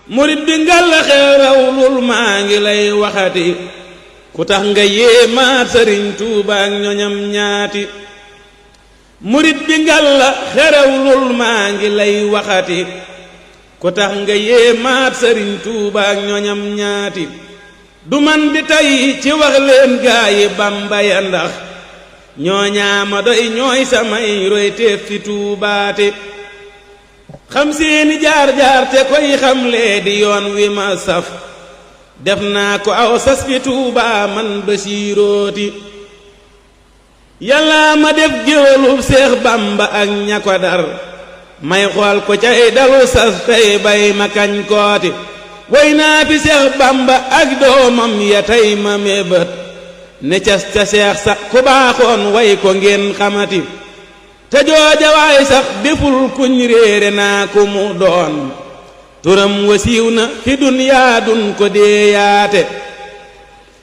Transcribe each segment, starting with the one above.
murit bi ngalla xeerawlul maa ngi lay waxati ku tax nga yéemaat sëriñ Tuuba ak ñoñam ñaati murit bi ngalla xeerawlul maa ngi lay waxati ku tax nga yéemaat sëriñ Tuuba ak ñoñam ñaati du man di tey ci wax leen gaayi Bamba ya ndax ñoo ñaama doy ñooy samay roy teef fi tuubaate xam seeni jaar-jaar te koy xamlee di yoon wi ma saf def naa ko aw sas fi Tuuba man Basiirooti yàlla ma def géwalub Seex Bamba ak ña ko dar may xool ko cay dalu sas tey bay ma kañ kooti way naa fi Seex Bamba ak doomam ya tey ma mébét ne cas ca seex sax ku baaxoon way ko ngeen xamati te jooja waay sax deful kuñ réere naa ku mu doon turam wasiiw na fi dunyaa dun ko deeyaate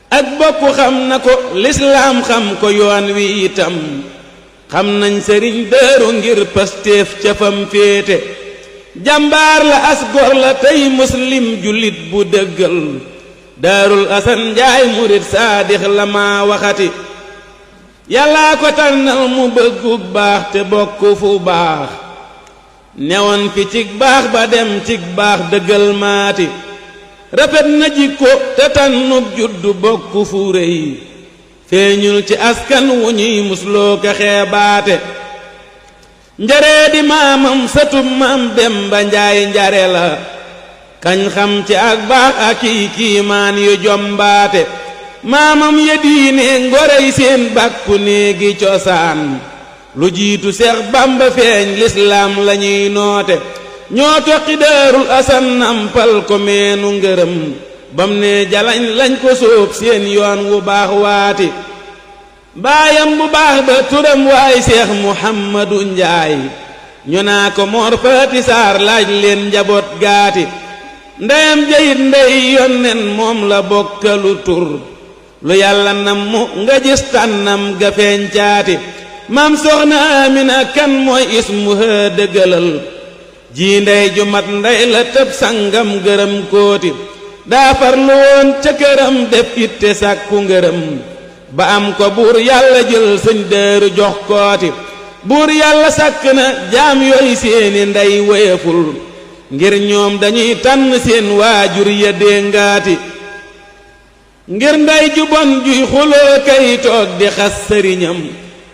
ak bokku xam na ko lislaam xam ko yoon wi itam xam nañ sëriñ Daaru ngir pastéef ca fam féete jàmbaar la as gor la tey muslim jullit bu dëggal Daarul Asan Njaay murit saadix la maa waxati yàllaa ko tànnal mu bëggu baax te bokk fu baax newoon fi cig baax ba dem cig baax dëggal maati rafet na jikko te tànnub juddu bokk fu rëy feeñul ci askan wu ñuy musloo ka xeebaate njaree di maamam satub maam Demba Njaay njare la kañ xam ci ak baax ak kiimaan yu jombaate maamam ya diine ngorey seen bàkku néegi cosaan lu jiitu Seex Bamba feeñ lislaam lañuy noote ñoo toqi Daarul Asan nampal ko meenu ngërëm bam ne jalañ lañ ko sóob seen yoon wu baax waati baayam bu baax ba turam waay Seex Muhammadu Njaay ñu naa ko Moor Faati Saar laaj leen njaboot gaati ndeyam jayit ndey yonnen moom la bokkalu tur lu yàlla nam mu nga gis tànnam ga feeñ caati maam Soxna Amina kan mooy ismuha dëggalal ji ndey ju mat ndey la tëb sangam gërëm kooti daa farlu woon ca këram def itte sàkku ngërëm ba am ko buur yàlla jël sëñ Daaru jox kooti buur yàlla sàkk na jaam yooyu seeni ndey woyeful ngir ñoom dañuy tànn seen waajur ya déngaati ngir ndey ju bon juy xuloo kay toog di xas sëriñam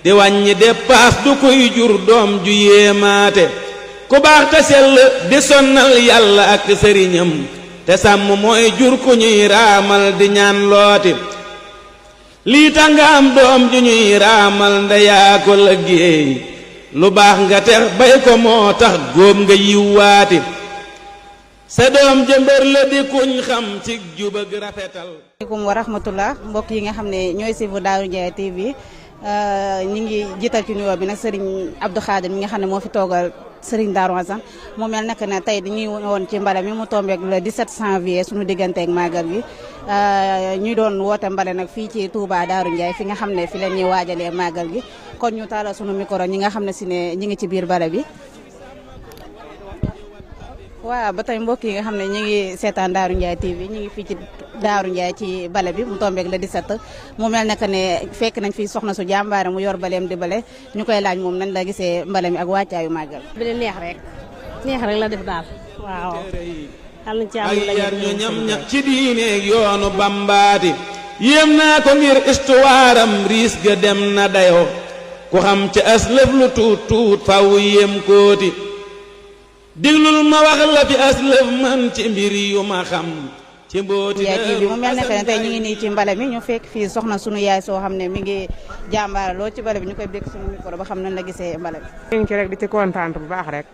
di wàññi dépaas du kuy jur doom ju yéemaate ku baax te sell di sonnal yàlla ak sëriñam te sàmm mooy jur ku ñuy raamal di ñaan looti lii tax nga am doom ju ñuy raamal ndeyaa ko liggéey lu baax nga tex bay ko moo tax góom nga yiwwaati sa doom jëmbër la di kuñ xam ci jubag rafetal. asalaamaaleykum wa rahmatullah mbokk yi nga xam ne ñooy suivre Darou Ndiaye TV ñi ngi jiital ci nuyoo bi nag Serigne Abdou Khadir mi nga xam ne moo fi toogal Serigne Darou Assane mu mel nag ne tey dañuy woon ci mbale mi mu tombeek le 17 janvier suñu digganteeg màggal gi ñuy doon woote mbale nag fii ci Touba Darou Ndiaye fi nga xam ne fi la ñuy waajalee màggal gi kon ñu taalal sunu micro ñi nga xam ne si ne ñi ngi ci biir mbale bi. waaw ba tey mbokk yi nga xam ne ñu ngi seetaan Darou Ndiaye TV ñu ngi fii ci Darou Ndiaye ci bale bi mu tombeek le 17 mu mel naka ne fekk nañ fi soxna su jàmbaare mu yor baleem di bale ñu koy laaj moom nañ la gisee mbale mi ak wàccaayu màggal. bi la neex rek la def daal waaw. xam nañ ci am ay yar ñu ñam ña ci diineeg yoonu bambaati yéem naa ko ngir histoire am riis ga dem na dayoo ku xam ci aslëf lu tuut tuut faw yéem kooti diglul ma wax la fi aslëf man ci mbir yu ma xam ci mbooti bi mu mel ne tey ñu ngi nii ci mbale mi ñu fekk fii soxna sunu yaay soo xam ne mi ngi jàmbaare lool ci mbale bi ñu koy dégg sunu micro ba xam nañ la gisee mbale bi. ñu ngi ci rek di ci kontaan bu baax rek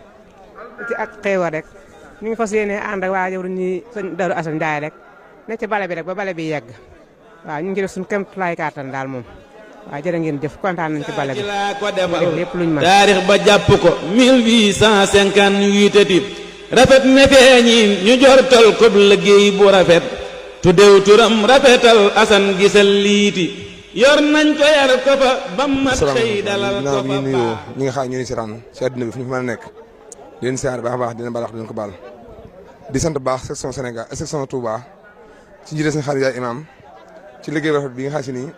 di ci ak xéewal rek ñu ngi fas yéene ànd ak waa jawru ñi sëñ Darou Assane Ndiaye rek ne ci bale bi rek ba bale bi yegg waaw ñu ngi def suñu kéem tolluwaay kàttan daal moom waaw jërë ngeen jëf kontaan nañ ci bale bi lépp luñ mën. taarix ba jàpp ko 1858 rafet ne feeñiin ñu jortal ko liggéey bu rafet tuddew turam rafetal Asan gisal liiti yor nañ ko yar ko fa ba mat xëy dalal ko fa nuyoo ñi nga xam ñu ni si ran si àdduna bi fu ñu fi mën a nekk di leen siyaar baax a baax dina balax di leen ko baal di sant baax section Sénégal section Touba ci njiite seen xarit yaay imam ci liggéey rafet bi nga xam si nii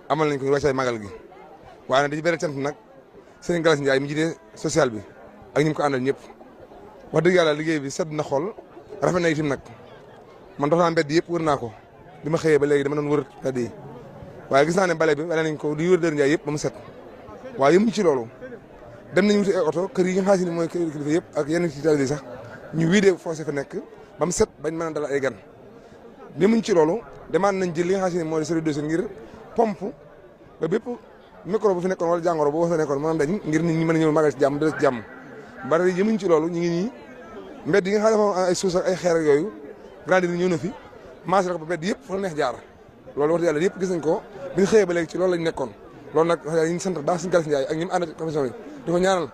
amal nañ ko wàccaay magal gi waaye nag dañu bëri cant nag Serigne Gallas Ndiaye mi jiite social bi ak ñi mu ko àndal ñëpp wax dëgg yàlla liggéey bi sedd na xol rafet na itam nag man dox naa mbedd yëpp wër naa ko bi ma xëyee ba léegi dama doon wër mbedd yi waaye gis naa ne bale bi wala nañ ko di wër Dër Ndiaye yëpp ba mu set waaye yëmuñ ci loolu dem nañu wuti ay oto kër yi nga xam si ne mooy kër kilifa yëpp ak yenn ci taalibe sax ñu wiidee foosé fa nekk ba mu set bañ mën a dalal ay gan yëmuñ ci loolu demaat nañ jël li nga xam si ne mooy service d'hygiène ngir pompe ba bépp micro bu fi nekkoon wala jàngoro bu fa nekkoon maanaam dañ ngir nit ñi mën a ñëw magal ci jàmm dara ci jàmm bari yëmuñ ci loolu ñu ngi nii mbedd yi nga xam ne dafa am ay suus ak ay xeer ak yooyu grandi ñëw na fi maas rek ba mbedd yëpp fa neex jaar loolu wax dëgg yàlla yëpp gis nañ ko bi ñu xëyee ba léegi ci loolu lañ nekkoon loolu nag wax dëgg ñu ngi sant baax Serigne Gallas Ndiaye ak ñi mu ànd ak commission bi di ko ñaanal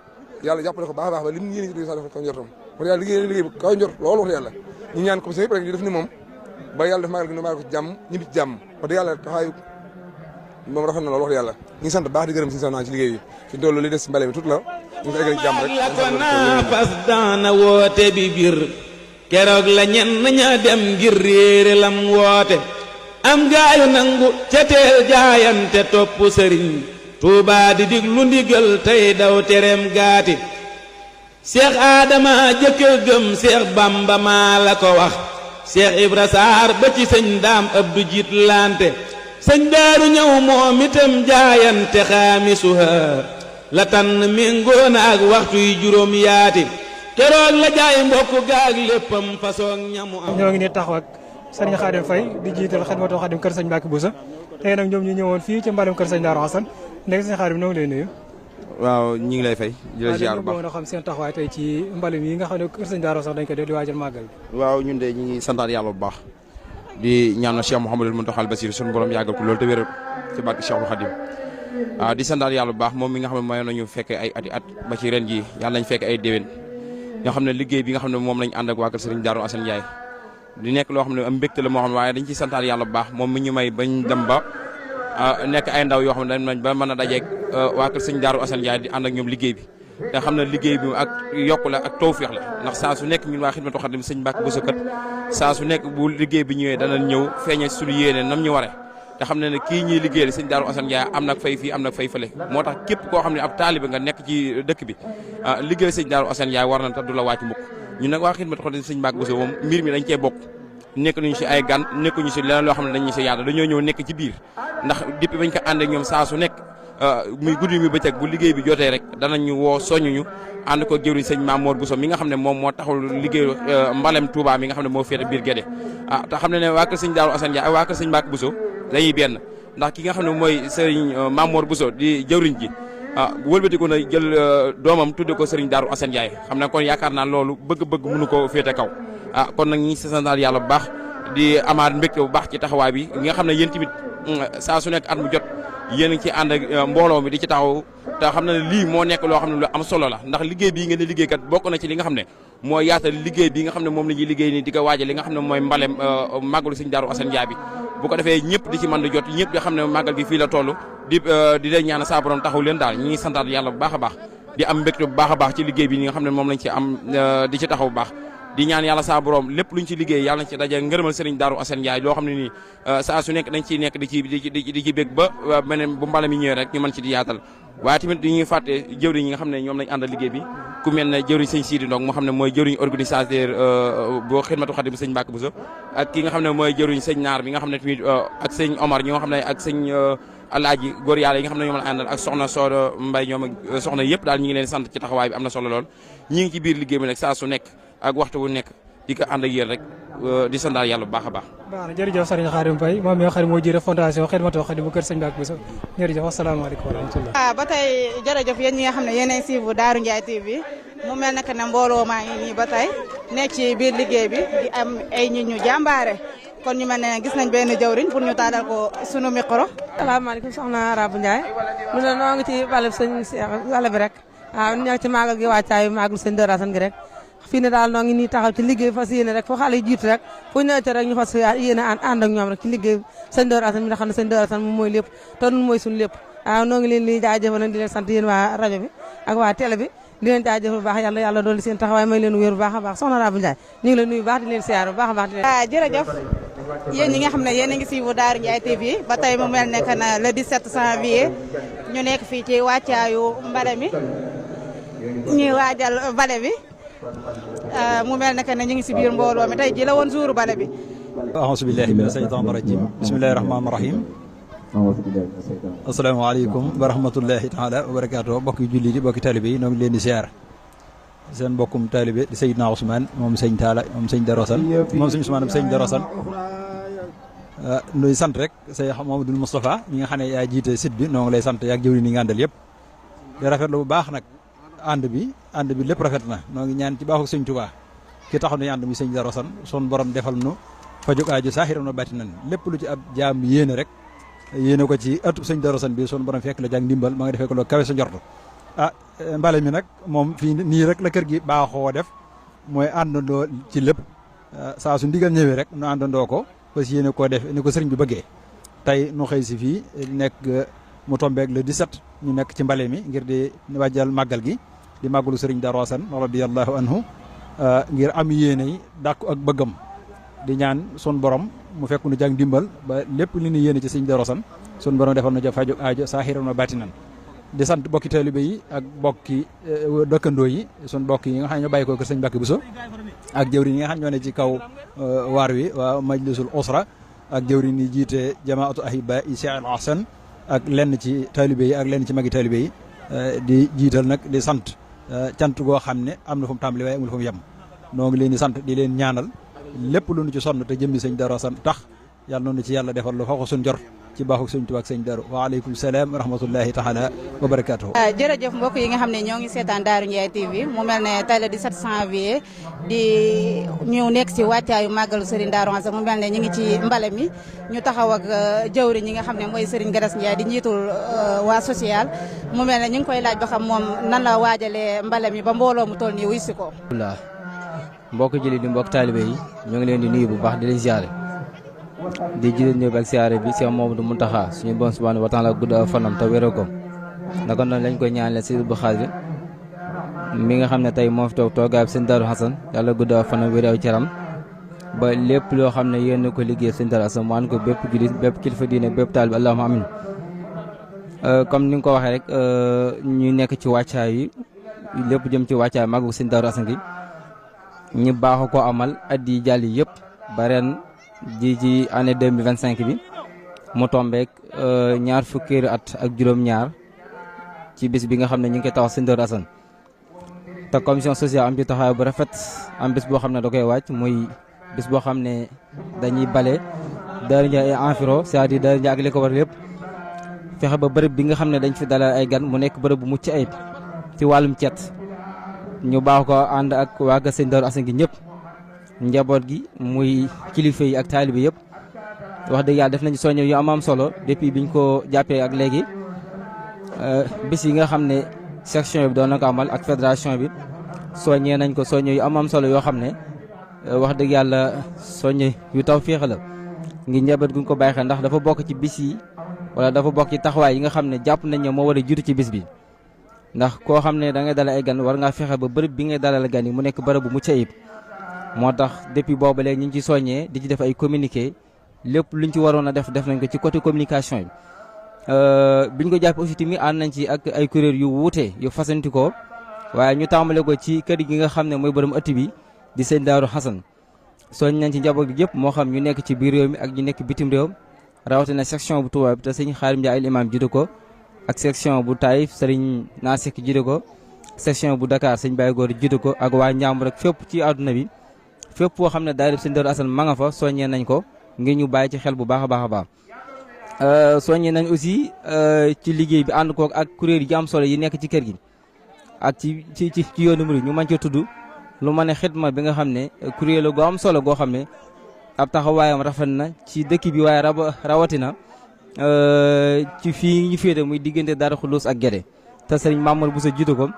yàlla jàppale ko baax a baax ba li mu yéene ci sax dafa kaw njortam wax dëgg yàlla liggéey bu kaw njort loolu wax dëgg yàlla ñu ñaan commission yëpp rek ñu def ni moom ba yàlla def magal gi ñu magal ko ci jàmm ñibbi ci jàmm wax dëgg yàlla taxawaay moom rafet na loolu wax dëgg yàlla ñu ngi sant baax di gërëm si sa ci liggéey bi fi toll li des si mbale bi tout la ñu ko eggal jàmm rek la ko naa fas daana woote bi bir keroog la ñenn ña dem ngir réere lam woote am gaayu nangu ca teel jaayante topp sëriñ Tuubaa di diglu ndigal tey daw tereem gaati Seex Aadama jëkka gëm Seex Bamba maa la ko wax Seex Ibra Saar ba ci sëñ Daam Abdu jiit lante sëñ Daaru ñëw moom itam jaayante xaamisuha la tànn méngoona ak waxtu yi juróom yaati keroog la jaay mbokk gaag léppam façon ñamu am. ñoo ngi nii taxaw ak sëriñ Xaadim Fay di jiital Xidmatul Xaadim kër sëñ Mbàkke Buso tey nag ñoom ñu ñëwoon fii ci mbalum kër sëñ Daaru Asan léegi sëñ Xaadim ñoo ngi lay nuyu. waaw ñu ngi lay fay di la ziar bu baax waaw xam seen taxawaay tey ci mbalum yi nga xam ne kër sëñ Daaru Asan dañ ko def di waajal màggal bi. waaw ñun de ñu ngi santaat yàlla bu baax di ñaanal Cheikh Mouhamadul Mountakha Bassirou sunu borom yàggal ko loolu te wéral ci barke Cheikhul Khadim waaw di santaat yàlla bu baax moom mi nga xam ne may nañu fekk ay ati at ba ci ren jii yàlla nañ fekk ay déwén ñoo xam ne liggéey bi nga xam ne moom lañ ànd ak waa kër Serigne Darou Assane Ndiaye di nekk loo xam ne am mbégte la moo xam ne waaye dañ ciy santaat yàlla bu baax moom mi ñu may bañ dem ba nekk ay ndaw yoo xam ne dañ nañ ba mën a dajeeg waa kër Serigne Darou Assane Ndiaye di ànd ak ñoom liggéey bi te xam ne liggéey bi ak yokku la ak tawfeex la ndax saa su nekk ñun waa Xidmatul Xaadim sëñ Mbàkke Buso kat saa su nekk bu liggéey bi ñëwee danañ ñëw feeñe suñu yéene nam ñu ware te xam ne ne kii ñuy liggéeyal sëñ Darou Assane Ndiaye am nag fay fii am nag fay fële moo tax képp koo xam ne ab taalibe nga nekk ci dëkk bi liggéeyal sëñ Darou Assane Ndiaye war na te du la wàcc mukk ñun nag waa Xidmatul Xaadim sëñ Mbàkke Buso moom mbir mi dañ cee bokk nekk nañu si ay gan nekkuñu si leneen loo xam ne dañu si yàlla dañoo ñëw nekk ci biir ndax depuis bañ ko ànd ak ñoom saa su nekk muy guddi mi bëccëg bu liggéey bi jotee rek danañu woo soññuñu ànd ko jëwriñ sëñ Mamour Bousso mi nga xam ne moom moo taxul liggéey mbalem Touba mi nga xam ne moo féete biir Guédé te xam ne waa kër sëñ Darou Assane Ndiaye waa kër sëñ Mbàkke Bousso dañuy benn ndax ki nga xam ne mooy sëriñ Mamour Bousso di jëwriñ ji wëlbatiku na jël doomam tudde ko sëriñ Darou Assane Ndiaye xam ne kon yaakaar naa loolu bëgg-bëgg mënu ko féete kaw kon nag ñi si santaal yàlla bu baax di amaat mbégte bu baax ci taxawaay bi nga xam ne yéen tamit saa su nekk at mu jot yéen a ngi ci ànd ak mbooloo mi di ci taxaw te xam na ne lii moo nekk loo xam ne lu am solo la ndax liggéey bii ngeen di liggéey kat bokk na ci li nga xam ne moo yaatal liggéey bi nga xam ne moom la ñuy liggéey nii di ko waajal li nga xam ne mooy mbalem màggalu sëñ Darou Assane Ndiaye bi bu ko defee ñëpp di ci mën di jot ñëpp di xam ne màggal gi fii la toll di leen ñaan saa borom taxaw leen daal ñi ngi santaat yàlla bu baax a baax di am mbégte bu baax a baax ci liggéey bi nga xam ne moom lañ ci am di ci taxaw bu baax di ñaan yàlla saa borom lépp luñ ci liggéey yàlla nañ ci daje ngërëmal Serigne Darou Assane Ndiaye loo xam ne nii saa su nekk dañ ciy nekk di ci bég ba beneen bu mbala mi ñëwee rek ñu mën ci di yaatal waaye tamit di ñuy fàtte jëwriñ yi nga xam ne ñoom lañ àndal liggéey bi ku mel ne jëwriñ sëñ Sidi Ndong moo xam ne mooy jëwriñ organisateur boo Xidmatul Xaadim sëñ Mbàkke Buso ak ki nga xam ne mooy jëwriñ sëñ Naar bi nga xam ne tamit ak sëñ Omar ñi nga xam ne ak sëñ Alaaji góor yàlla yi nga xam ne ñoom la àndal ak soxna Sooda Mbay ñoom ak soxna yëpp daal ñi ngi leen sant ci taxawaay bi am na solo lool ñi ngi ci biir liggéey bi nag saa su nekk ak waxtu wu nekk di ko ànd ak yéen rek di sant yàlla bu baax a baax. baax na jërëjëf Serigne Khadim Faye moom mi nga xam ne moo jiite fondation Xidmatul Xaadim bu kër Sëñ Mbàkke Buso jërëjëf asalaamaaleykum wa rahmatulah. ba tey jërëjëf yéen ñi nga xam ne yéenay suivre Darou Ndiaye TV mu mel naka ne mbooloo maa ngi nii ba tey nekk ci biir liggéey bi di am ay nit ñu jàmbaare kon ñu mel ne gis nañ benn jawriñ pour ñu taadal ko sunu micro. salaamaaleykum soxna Rabu Ndiaye mu ne noo ngi ci balab sëñ wala bi rek waaw ñu nekk ci màggal gi wàccaayu màggal sëñ Darou Assane gi rek fii ne daal noo ngi nii taxaw ci liggéey fas yéene rek foo xale yi jiitu rek fu ñu nawetee rek ñu fas yéene ànd ak ñoom rek ci liggéey sëñ Darou Assane mi nga xam ne sëñ Darou Assane moom mooy lépp te nun mooy suñu lépp waaw noo ngi leen li jaajëfal nag di leen sant yéen waa rajo bi ak waa télé bi di leen jaajëfal bu baax yàlla dooli seen taxawaay may leen wéer bu baax a baax soxna Rabou Ndiaye ñu ngi leen nuyu bu baax di leen siyaar bu baax a baax. jërëjëf yéen ñi nga xam ne yéen a ngi suivre Darou Ndiaye TV ba tey mu mel nekk na le 17 janvier ñu nekk fii ci wàccaayu mbale mi ñuy waajal bale bi mu mel nekk ne ñu ngi si biir mbooloo mi tey ji la woon jour bale bi. auzu billahi mina shaytaani rajim bismillahi rahmaani rahim asalaamaaleykum wa rahmatullahi taala wa barakaatu bokki julli di bokki talibe yi noo ngi leen di siyaar seen mbokkum talibe di Seydina Ousmane moom sëñ Talla moom sëñ Darosan moom sëñ Ousmane sëñ Darosan nuy sant rek say Mamadou Moustapha ñi nga xam ne yaa jiite site bi noo ngi lay sant yaag jëwri ni nga àndal yëpp di rafetlu bu baax nag ànd bi lépp rafet na noo ngi ñaan ci baaxu sëñ Touba ki taxaw nañu ànd mi sëñ Darosan son borom defal nu fajug aajo saaxiram na batinan lépp lu ci ab jaam yéene rek yéene ko ci ëttub sëñ Darosan bi son borom fekk la jàng ndimbal ma nga defee ko loo kawe sa njortu mbale mi nag moom fii nii rek la kër gi baaxoo def mooy àndandoo ci lépp saa su ndigal ñëwee rek nu àndandoo ko parce que yéene koo def ni ko sëriñ bi bëggee tey nu xëy si fii nekk mu tombeeg le 17 ñu nekk ci mbale mi ngir di wàjjal màggal gi di màggalu sëriñ Darosan radiyallahu anhu ngir am yéene yi dàkku ak bëggam di ñaan sun borom mu fekk nu jàng dimbal ba lépp li ñu yéene ci sëriñ Darosan sun borom defal na ja faju aajo saahiran wa batinan di sant bokki taalibe yi ak bokki dëkkandoo yi sun bokk yi nga xam ne ñoo bàyyi ko kër sëñ Mbàkke Buso ak jëwriñ yi nga xam ñoo ne ci kaw waar wi waa majlisul usra ak jëwriñ yi jiite jamaatu ahibba yi Cheikh Al Hasan ak lenn ci taalibe yi ak lenn ci magi taalibe yi di jiital nag di sant cant goo xam ne am na fu mu tàmbali waaye amul fu mu yem noo ngi leen di sant di leen ñaanal lépp lu nu ci sonn te jëmmi sëñ Darosan tax yàlla noonu ci yàlla defal lu fa ko suñ jor ci baaxu sëñ Tuubaa ak sëñ Daru waaleykum salaam wa rahmatullahi taala wa barakaatuhu. jërëjëf mbokk yi nga xam ne ñoo ngi seetaan Darou Ndiaye TV mu mel ne tey la 17 janvier di ñu nekk si wàccaayu màggalu Serigne Darou Hassane mu mel ne ñu ngi ci mbale mi ñu taxaw ak jëwri ñi nga xam ne mooy Serigne Garas Ndiaye di njiitul waa social mu mel ne ñu ngi koy laaj ba xam moom nan la waajalee mbale mi ba mbooloo mu toll nii wuy si ko. mbokk jëli di mbokk taalibe yi ñoo ngi leen di nuyu bu baax di leen ziare di jiite ñëw ak siyaare bi Cheikh Mamadou Mountakha suñu bon subhanahu wa ta'ala gudd fanam te wéral ko naka noonu lañ koy ñaanale Sëriñ Abdou Khadre mi nga xam ne tey moo fi toog toogaay bi Sëriñ Darou Hassane yàlla gudd fanam wéral caram ba lépp loo xam ne yéen ko liggéey Sëriñ Darou Hassane mu ànd ko bépp jullit bépp kilifa diine bépp taalibe allahumma amin comme ni nga ko waxee rek ñu nekk ci wàccaay yi lépp jëm ci wàccaay màggu Sëriñ Darou Hassane gi ñu baaxu ko amal at yi jàll yëpp ba ren ji ci année 2025 bi mu tombeek ñaar fukki at ak juróom-ñaar ci bis bi nga xam ne ñu ngi koy taxaw Sëriñ Darou Hassane te commission sociale am ci taxawaay bu rafet am bis boo xam ne da koy wàcc muy bis boo xam ne dañuy bale Darou Ndiaye environ c'est-à-dire Darou Ndiaye ak li ko war lépp fexe ba bërëb bi nga xam ne dañ fi dalal ay gan mu nekk bërëb bu mucc ayib ci wàllum cet ñu baax ko ànd ak waa ga Sëriñ Darou Hassane gi ñëpp njaboot gi muy kilifa yi ak taalibe yëpp wax dëgg yàlla def nañu soññe yu am solo depuis biñ ko jàppee ak léegi bis yi nga xam ne section bi doon na ko amal ak fédération bi soññee nañ ko soññe yu am solo yoo xam ne wax dëgg yàlla soññe yu taw féex la ngir njaboot guñ ko bàyyi xel ndax dafa bokk ci bis yi wala dafa bokk ci taxawaay yi nga xam ne jàpp nañ ne moo war a jiitu ci bis bi ndax koo xam ne da ngay dalal ay gan war ngaa fexe ba bërëb bi ngay dalal gan yi mu nekk bërëb bu mucc ayib moo tax depuis boobu léegi ñu ngi ci soññee di ci def ay communiqué lépp luñ ci waroon a def nañ ko ci côté communication yi biñ ko jàppee aussi tamit ànd nañ ci ak ay kuréel yu wuute yu fasanti ko waaye ñu tàmbale ko ci kër gi nga xam ne mooy borom ëtt bi di Sëriñ Darou Hassane soñ nañ ci njaboot gi yëpp moo xam ñu nekk ci biir réew mi ak ñu nekk bitim réew rawatina section bu Touba bi te Sëriñ Xaadim Ndiaye al imam jiite ko ak section bu Taïf Sëriñ Nasik jiite ko section bu Dakar Sëriñ Baye Góor jiite ko ak waa Njàmbur rek fépp ci àdduna bi fépp foo xam ne daayira Sëriñ Darou Hassane ma nga fa soññee nañ ko ngir ñu bàyyi ci xel bu baax a baax a baax soññee nañ aussi ci liggéey bi ànd kook ak kuréel yi am solo yi nekk ci kër gi ak ci yoonu murid ñu mën cee tudd lu ma ne xidma bi nga xam ne kuréel la gu am solo goo xam ne ab taxawaayam rafet na ci dëkk bi waaye rawatina ci fii ñu féete muy diggante Darou Khoudoss ak Guédé te sëriñ Mamour Bousso jiite ko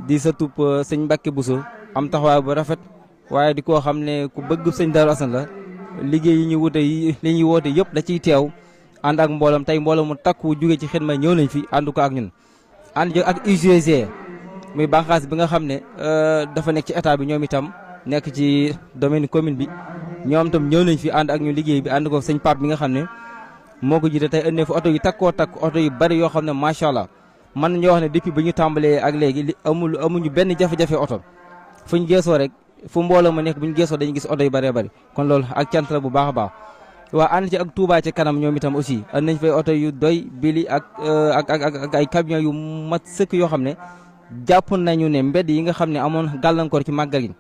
di sa tupp sëñ Mbacke Bousso am taxawaay bu rafet waaye di koo xam ne ku bëgg Sëriñ Darou Hassane la liggéey yi ñu wute yi li ñuy woote yëpp da ciy teew ànd ak mboolam tey mbooloo mu takku jóge ci xidma ñëw nañ fi ànd ko ak ñun ànd ak UGC muy bànqaas bi nga xam ne dafa nekk ci état bi ñoom itam nekk ci domaine commune bi ñoom itam ñëw nañ fi ànd ak ñu liggéey bi ànd ko sëñ Pape bi nga xam ne moo ko jiite tey indi fi oto yu takkoo takk oto yu bari yoo xam ne macha allah mën nañoo wax ne depuis ba ñu tàmbalee ak léegi li amuñu benn jafe-jafe oto fu ñu geesoo rek fu mbooloo ma nekk bu ñu geesoo dañuy gis oto yu bëree bëri kon loolu ak cant la bu baax a baax. waa ànd ci ak Touba ci kanam ñoom itam aussi ànd nañ fay oto yu doy bili ak ay camion yu mat sëkk yoo xam ne jàpp nañu ne mbedd yi nga xam ne amoon gàllankoor ci màggal gi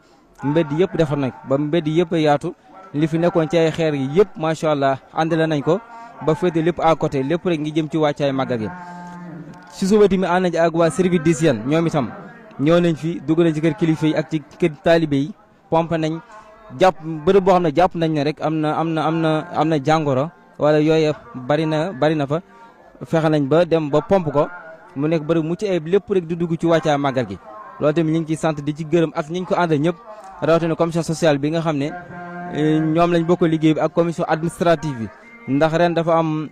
mbedd yëpp defar nañ ko ba mbedd yëpp a yaatu li fi nekkoon ci ay xeer yi yëpp macha allah àndale nañ ko ba féete lépp à côté lépp rek ngi jëm ci wàccaay màggal gi. si suba tamit ànd nañ ci ak waa service d'hygiène ñoom itam ñëw nañ fi dugg nañ ci kër kilifa yi ak ci kër taalibe yi pompe nañ jàpp bërëb boo xam ne jàpp nañ ne rek am na jàngoro wala yooyu bari na fa fexe nañ ba dem ba pompe ko mu nekk bërëb mu ci ayib lépp rek di dugg ci wàccaay màggal gi. loolu tamit ñu ngi ciy sant di ci gërëm ak ñi ñu ko àndal ñëpp rawatina commission sociale bi nga xam ne ñoom lañ bokk liggéey bi ak commission administrative bi ndax ren dafa am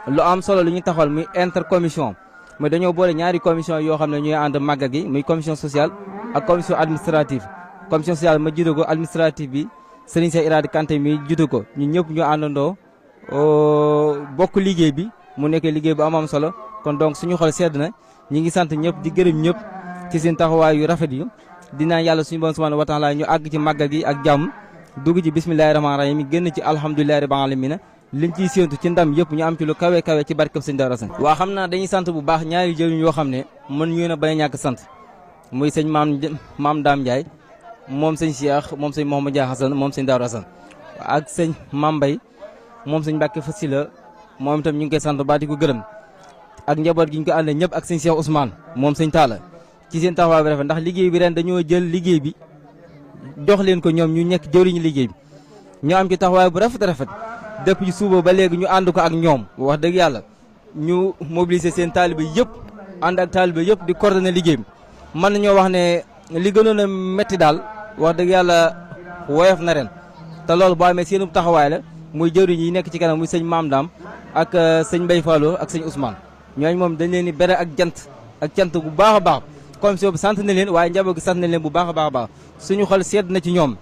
lu am solo lu ñu taxawal muy intercommission mais dañoo boole ñaari commission yoo xam ne ñooy ànd màggal gi muy commission sociale ak commission administrative. commission sociale ma jiite ko administrative bi Serigne Cheikh Iradi Kanté mi jiite ko ñun ñëpp ñu àndandoo bokk liggéey bi mu nekkee liggéey bu am solo kon donc suñu xol sedd na ñi ngi sant ñëpp di gërëm ñëpp ci seen taxawaay yu rafet yi dinaa yàlla suñu bon subhanahu wa taala ñu àgg ci màggal gi ak jàmm dugg ci bismillahi rahmaani rahim génn ci alhamdulillahi rabbil alamin liñ ciy séentu ci ndam yëpp ñu am ci lu kawe kawe ci barkeb sëñ Darou Assane. waa xam naa dañuy sant bu baax ñaari jëriñ yoo xam ne mën ñu a bañ a ñàkk sant muy sëñ maam Dame Ndiaye moom sëñ Cheikh moom sëñ Mouhamadou Dia Hassan moom sëñ Darou Assane ak sëñ Mame Mbaye moom sëñ Mbacke Fassila moom itam ñu ngi koy sant ba di ko gërëm ak njaboot gi ñu ko àndee ñëpp ak sëñ Cheikh Ousmane moom sëñ Talla ci seen taxawaay bi rafet ndax liggéey bi ren dañoo jël liggéey bi jox leen ko ñoom ñu nekk jëwriñu liggéey bi ñu am ci taxawaay bu rafet depuis ci suba ba léegi ñu ànd ko ak ñoom wax dëgg yàlla ñu mobiliser seen taalibe yëpp ànd ak taalibe yëpp di coordonner liggéey bi mën nañoo wax ne li gënoon a métti daal wax dëgg yàlla woyof na ren te loolu boo amee seen taxawaay la muy jëwriñ yi nekk ci kanam muy sëñ Maam Dam ak sëñ Mbaye Fallo ak sëñ Ousmane ñooñu moom dañ leen di bere ak cant bu baax a baax commission bi sant na leen waaye njaboot gi sant na leen bu baax a baax suñu xol sedd na ci ñoom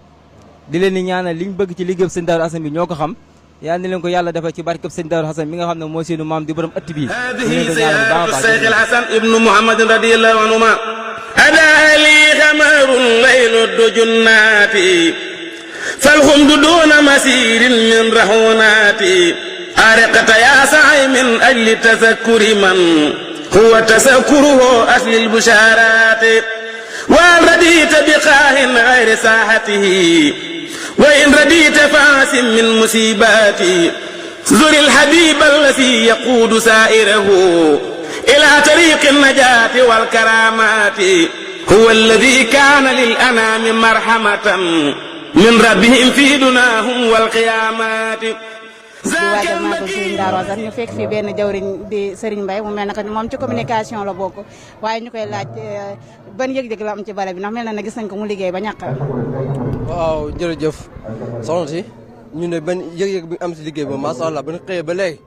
di leen di ñaanal liñ bëgg ci liggéey sëñ Darou Assane bi ñoo ko xam yal na leen ko yàlla defal ci barkeb sëñ Darou Assane mi nga xam ne mooy seenu maam di borom ëtt bi hadihi ziyaratu Cheikh al Hasan ibnu Muhammad radiyallahu anhuma ada li xamarun laylu dujunnaati falxumdu duna masirin min rahunaati ariqata ya saay min ajli tasakkuri man huwa tasakkuruhu asli lbusharati wal radita bi xaahin gayri saaxatihi wa in radita faasim min musibati zuri lhabib allasi yaquudu saa'irahu ila tariqi najati walkaramati huwa alladi kaana lil anami marhamatan min rabbihim fi dunahum walqiyamati di waajal màggal Serigne Darou Assane ñu fekk fii benn jawriñ di Serigne Mbaye mu mel na moom ci communication la bokk waaye ñu koy laaj ban yëg-yëg la am ci bale bi ndax mel na ne gis nañ ko mu liggéey ba ñàkk. waaw jërëjëf soxna si ñu ne ban yëg-yëg bi am si liggéey ba macha allah ba ñu xëyee ba léegi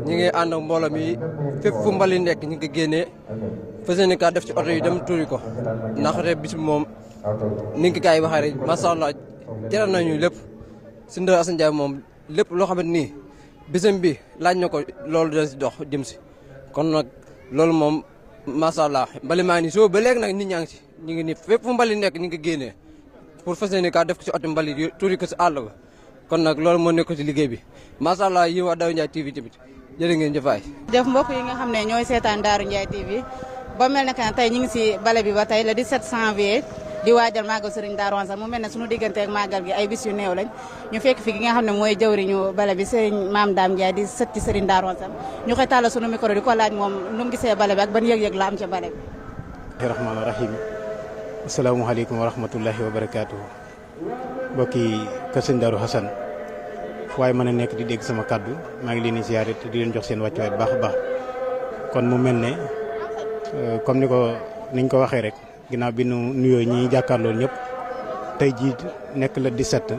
ñu ngi ànd ak mbooloo mi fépp fu mbali nekk ñu ngi ko génnee fas yéene kaa def ci oto yi dem tuuri ko ndax rek bis bi moom ni nga ko gars yi waxee rek macha allah jaral nañu lépp si Darou Assane Ndiaye moom. lépp loo xamante ni bisam bi laaj na ko loolu dina si dox jëm si kon nag loolu moom macha allah mbali maa ngi nii soo ba léegi nag nit ñaa ngi si ñu ngi nii fépp fu mbali nekk ñu ngi ko génnee pour fas yéene kaa def ko si oto mbali tuuri ko si àll ba kon nag loolu moo nekk si liggéey bi macha allah yéen waa Darou Ndiaye TV tamit jërë ngeen jëfaay. jëf mbokk yi nga xam ne ñooy seetaan Darou Ndiaye TV ba mel ne que tey ñu ngi si bale bi ba tey le 17 janvier. di waajal màggal Serigne Darou Assane mu mel ne suñu diggante ak màggal gi ay bis yu néew lañ ñu fekk fi ki nga xam ne mooy jawriñu bale bi Serigne Mame Dame Ndiaye di sët ci Serigne Darou Assane ñu koy tàllal suñu micro di ko laaj moom nu mu gisee bale bi ak ban yëg-yëg la am ca bale bi. rahmaani rahim asalaamaaleykum wa rahmatullahi wa barakaatu mbokki kër Serigne Darou Assane waaye mën a nekk di dégg sama kaddu maa ngi leen di ziare te di leen jox seen wàccuwaay bu baax a baax kon mu mel ne comme niñ ko waxee rek. ginnaaw bi nu nuyoo ñi jàkkaarloo ñëpp tey jii nekk la 17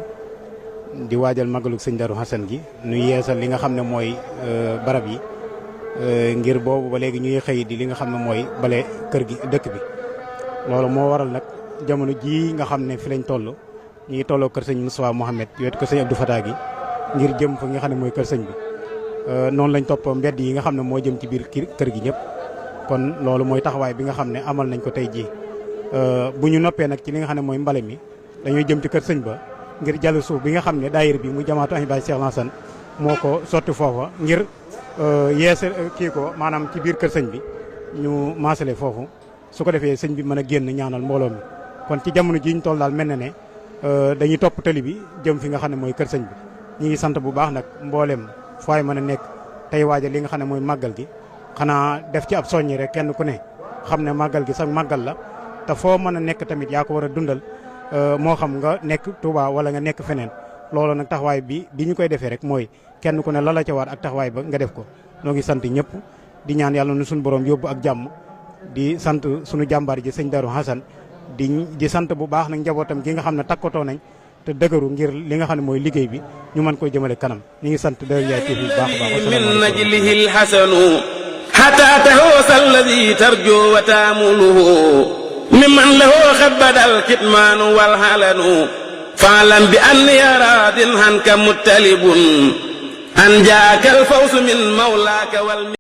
di waajal magalu sëñ Darou Assane gi nu yeesal li nga xam ne mooy barab yi ngir boobu ba léegi ñuy xëy di li nga xam ne mooy bale kër gi dëkk bi loolu moo waral nag jamono jii nga xam ne fi lañ toll ñu ngi tolloo kër sëñ Moustapha Mohamed wetu kër sëñ Abdou Fatah gi ngir jëm fa nga xam ne mooy kër sëñ bi noonu lañ topp mbedd yi nga xam ne moo jëm ci biir kër gi ñëpp kon loolu mooy taxawaay bi nga xam ne amal nañ ko tey jii bu ñu noppee nag ci li nga xam ne mooy mbale mi dañuy jëm ci kër sëñ ba ngir jàll suuf bi nga xam ne daayira bi mu jamaatu Ahibahil Cheikh Lassane moo ko sotti foofa ngir yeesal kii ko maanaam ci biir kër sëñ bi ñu maasale foofu su ko defee sëñ bi mën a génn ñaanal mbooloo mi kon ci jamono ji ñu toll daal mel na ne dañuy topp tali bi jëm fi nga xam ne mooy kër sëñ bi ñu ngi sant bu baax nag mbooleem fooy mën a nekk tey waajal li nga xam ne mooy màggal gi xanaa def ci ab soññi rek kenn ku ne xam ne màggal gi sax màggal la te foo mën a nekk tamit yaa ko war a dundal moo xam nga nekk Touba wala nga nekk feneen loolu nag taxawaay bi ñu koy defee rek mooy kenn ku ne la la ca war ak taxawaay ba nga def ko noo ngi sant ñëpp di ñaan yàlla nu suñu borom yóbbu ak jàmm di sant suñu jàmbaar ji sëñ Darou Hassane di sant bu baax nag njabootam gi nga xam ne takkatoo nañ te dëgëru ngir li nga xam ne mooy liggéey bi ñu mën koy jëmale kanam ñu ngi sant Darou Ndiaye TV bu baax a baax min najlihi alxasanu xata tahoosa alladi tarjo wa taamuluhu mimman lahu xabbadal kitmaanu walhalanu faalam bi anni raadin hanka muttalibun an jaaka alfawsu min mawlaaka wal